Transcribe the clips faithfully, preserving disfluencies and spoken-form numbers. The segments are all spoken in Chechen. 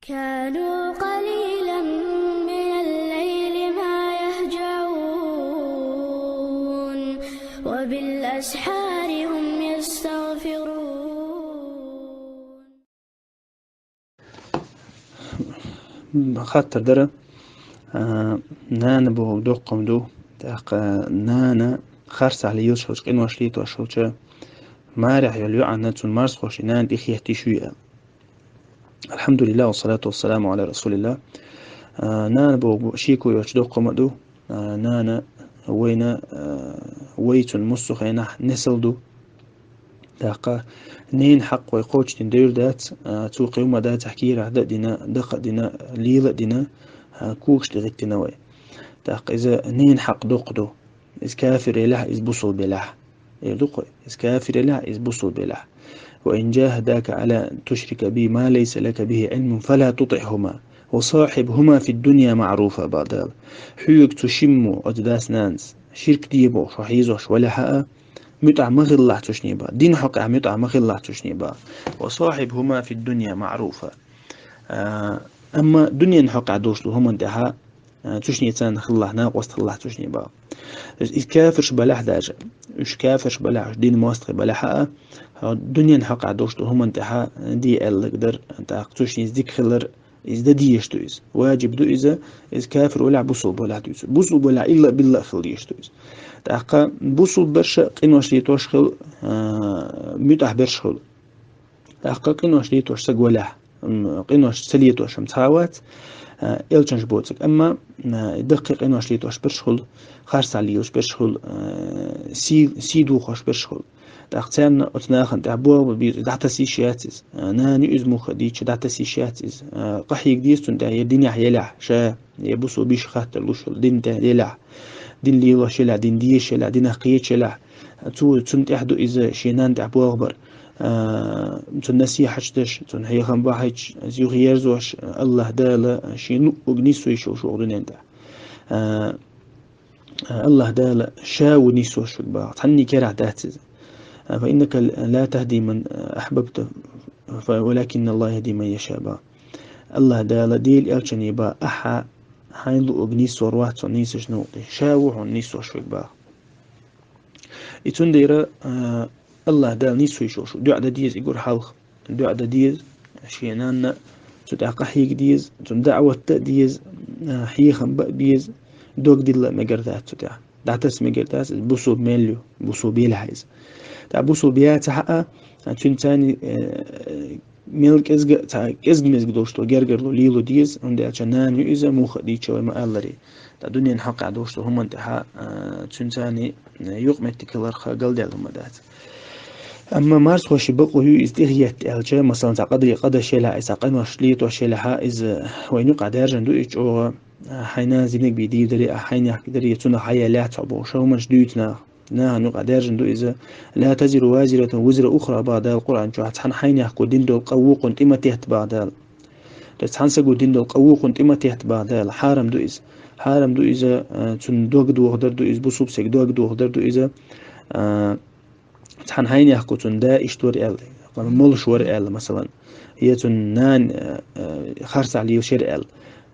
كانوا قليلا من الليل ما يهجعون، وبالأسحار هم يستغفرون. Хаттар дара, а, нана боху доккха хӀума ду. ТӀаккха нана харцахьа лелаш хилча, къинош летош хилча, марехь йолу йоӀана цунна марсхоший нана тӀехӀиттийш ю аьлла. Алхьамдулиллах, ва салату ва саламу Ӏала расулиллах. А, нана боху шеко йоцуш доккха хӀума ду. А, нана вайна, а, вай цунна массо а хенахь несал ду. ТӀаккха ненан хьакъ вай кхочушдина девр дац, а, цо кхин хӀума дацахь кийрахь дан а дина, дакха а дина, лела а дина, а, когаш тӀе гӀиттина вай. ТӀаккха иза ненан хьакъ доккха ду. Иза кафир елахь, иза бусулба елахь. Эр ду-кх вай, иза кафир елахь, иза бусулба елахь. «وإن جاهداك على أن تشرك بي ما ليس لك به علم فلا تطعهما وصاحبهما في الدنيا معروفا», бах Дала. Хьоьга цу шиммо, оцу дас-нанас, ширк де бохуш хьийзош валахь а, муьтӀахь ма хилалахь цуьшнеба, динан хьокъехь муьтӀахь ма хилалахь цуьшнеба. «وصاحبهما في الدنيا معروفا». А, амма дуьненан хьокъехь долуш долу хӀуманна тӀехь, а, цуьшнеца хилалахь, накъост хилалахь цуьшнеба. Иза кафирш балахь даже, уьш кафирш балахь, уьш динан мостагӀий балахь а, хьо дуьненан хьокъехь долуш долу хӀуманна тӀехь де аьлларг дар, тӀаккха цуьшнеца дика хилар, иза дан дезаш ду иза. Важиб ду иза, иза кафир валахь, бусулба валахь дуьйцу. Бусулба валахь, илла а билла а хила дезаш ду иза. ТӀаккха бусулба берш а къинош летош хила, а, муьтӀахь берш хила. ТӀаккха къинош летош саг валахь, м, къинош ца летош-м цхьа а вац, а, элчанаш боцург. Амма, а, даккхий къинош летош берш хуьлу, харцахьа лелаш берш хуьлу, а, сий, сий дохош берш хуьлу. ТӀаккха царна оцу нахана тӀехь болх бан беза, дӀатаса йиш яц иза. А, нана ю иза муха а дийцича, дӀатаса йиш яц иза. А, къахьега деза цунна тӀехь, я динехь елахь ша, я бусулба йиша хаттар луш йолу дин тӀехь елахь, дин лелош елахь, дин дезаш елахь, динах кхеташ елахь. Цо, цунна тӀехь ду иза, шен нанна тӀехь болх бар. А, цунна насихьаташ деш, цунна хьехам бахьийта, иза юхаерзош, Аллаха Дала шен луъург нисвеш йолуш ву дуьнен тӀехь. А, Аллаха Дала ша ву нисвеш верг, бах. Цхьанний керахь дац иза. А, «فإنك لا تهدي من أحببت، ف-، ولكن الله يهدي من يشاء», бах. Аллаха Дала, Делан элчане, бах, ахьа хьайна луъург нисвор вац хьо нийсачу новкъе. Ша ву хьуна нисвеш верг, бах. И цундела, а, Аллаха Дала нисвеш йолуш ву. ДоӀа дан деза и гур хьалха. ДоӀа дан деза, шен нанна цу тӀехь къахьега деза, цунна даӀват дан а деза, а, хьехам бан а беза, дог дилла а мегар дац цу тӀехь. ДӀатаса мегар дац, иза бусулба мел ю, бусулба елахь иза. ТӀаккха бусулба яцахь а, а, цуьнан царний, э, мел кӀезга, цхьа кӀезга-мезга долуш долу гергарло лело деза, хӀунда аьлча нана ю иза, муха а дийцича вай ма-аллара. Ткъа дуьненан хьокъехь долуш долу хӀуманна тӀехь, а, цуьнан царний, а, юкъаметтиг хиларх галдаьлла хӀума дац. Амма марсхоший бакъо ю иза тӀехъетта аьлча, масалан, цхьа къаде-, къадеш елахь, цхьа къинош летош елахь, иза вайна юкъахь даьржина ду иза чӀогӀа, а, хьайн нанас динарг бен дийр дарий, а, хьайнехк дарий, цунах хьаяьлла яц хьо бохуш, хӀуманаш дуьйцу наха. Нахана юкъахь даьржина ду иза: «لا تزر وازرة وزر أخرى», бах Дала Къуръан чохь, цхьана хьайнехко дина долу къа вукхунна тӀе ма тетта, бах Дала. То есть цхьана саго дина долу къа вукхунна тӀе ма тетта, бах Дала. Хьарам ду иза. Хьарам ду иза, а, цунна дог дохадар ду иза, бусулба стеган дог дохадар ду иза, а, цхьана хьайнехко цунна да иштта вара аьлла, молуш вара аьлла, масалан, я цунна нана, а, а, харцахьа лелаш яра аьлла.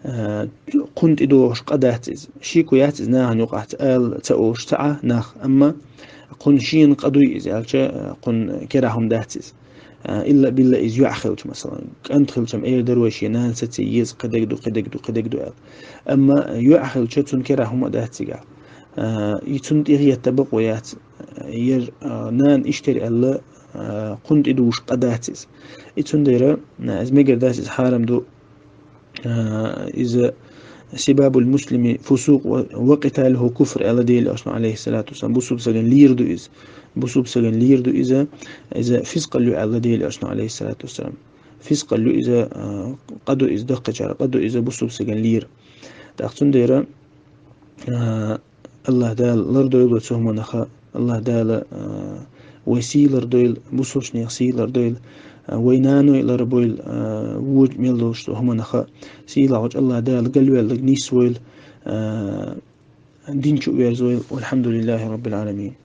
А, кхунна тӀедогӀуш къа дац иза. Шеко яц иза нахана юкъахь ца ала, ца олуш ца Ӏа нах, амма кхунна шена къа дуй иза аьлча, а, кхунна керахь хӀума дац иза. А, илла-билла иза йоӀ хилча, масалан, кӀант хилча-м эр дара вай шен нана саций еза, кхидерг ду, кхидерг ду, кхидерг ду аьлла. Амма йоӀ хилча, цунна керахь хӀума а дац цигахь. А, и цунна тӀехъетта бакъо яц. Яра, а, нана иштта яра аьлла, а, кхунна тӀедугӀуш къа дац иза. И цундела, а, иза мегар дац, иза хьарам ду. А, иза «سباب المسلم فسوق و-، وقتاله كفر», аьлла Делан Элчано, алейхиссалату вассалам. Бусулба сагана лийр ду иза. Бусулба сагана лийр ду иза. Иза фискъалла ю аьлла Делан Элчано, алейхиссалату вассалам. Фискъалла ю иза, а, къа ду иза, даккхийчара къа ду иза, бусулба сагана лийр. ТӀаккха цундела, а, Аллаха Дала лардойла вай цу хӀуманах, Аллаха Дала, а, вай сий лардойла, бусулбанех сий лардойла, а, вай наной ларбойла, а, вочу мел долуш долу хӀуманах, сийлахьчу Аллаха Дала галваьлларг нисвойла, а, дин чу а верзойла. Валхьамдулиллахи Раббил Ӏаламин.